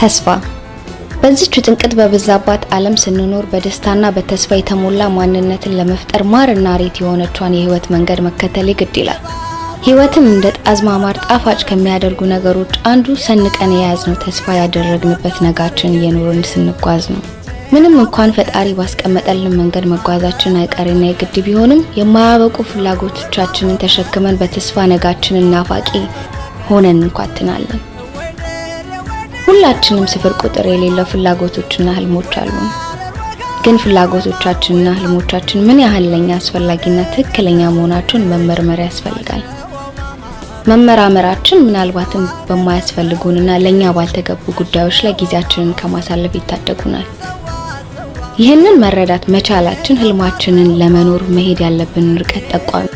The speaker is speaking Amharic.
ተስፋ። በዚች ውጥንቅጥ በበዛባት ዓለም ስንኖር በደስታና በተስፋ የተሞላ ማንነትን ለመፍጠር ማርና ሬት የሆነቿን የህይወት መንገድ መከተል ግድ ይላል። ህይወትን እንደ ጣዝማ ማር ጣፋጭ ከሚያደርጉ ነገሮች አንዱ ሰንቀን የያዝነው ተስፋ ያደረግንበት ነጋችን እየኖርን ስንጓዝ ነው። ምንም እንኳን ፈጣሪ ባስቀመጠልን መንገድ መጓዛችን አይቀሬና የግድ ቢሆንም፣ የማያበቁ ፍላጎቶቻችንን ተሸክመን በተስፋ ነጋችንን ናፋቂ ሆነን እንኳትናለን። ሁላችንም ስፍር ቁጥር የሌለው ፍላጎቶችና ህልሞች አሉን። ግን ፍላጎቶቻችንና ህልሞቻችን ምን ያህል ለኛ አስፈላጊና ትክክለኛ መሆናቸውን መመርመር ያስፈልጋል። መመራመራችን ምናልባትም በማያስፈልጉንና ለኛ ባልተገቡ ጉዳዮች ላይ ጊዜያችንን ከማሳለፍ ይታደጉናል። ይህንን መረዳት መቻላችን ህልማችንን ለመኖር መሄድ ያለብንን ርቀት ጠቋሚ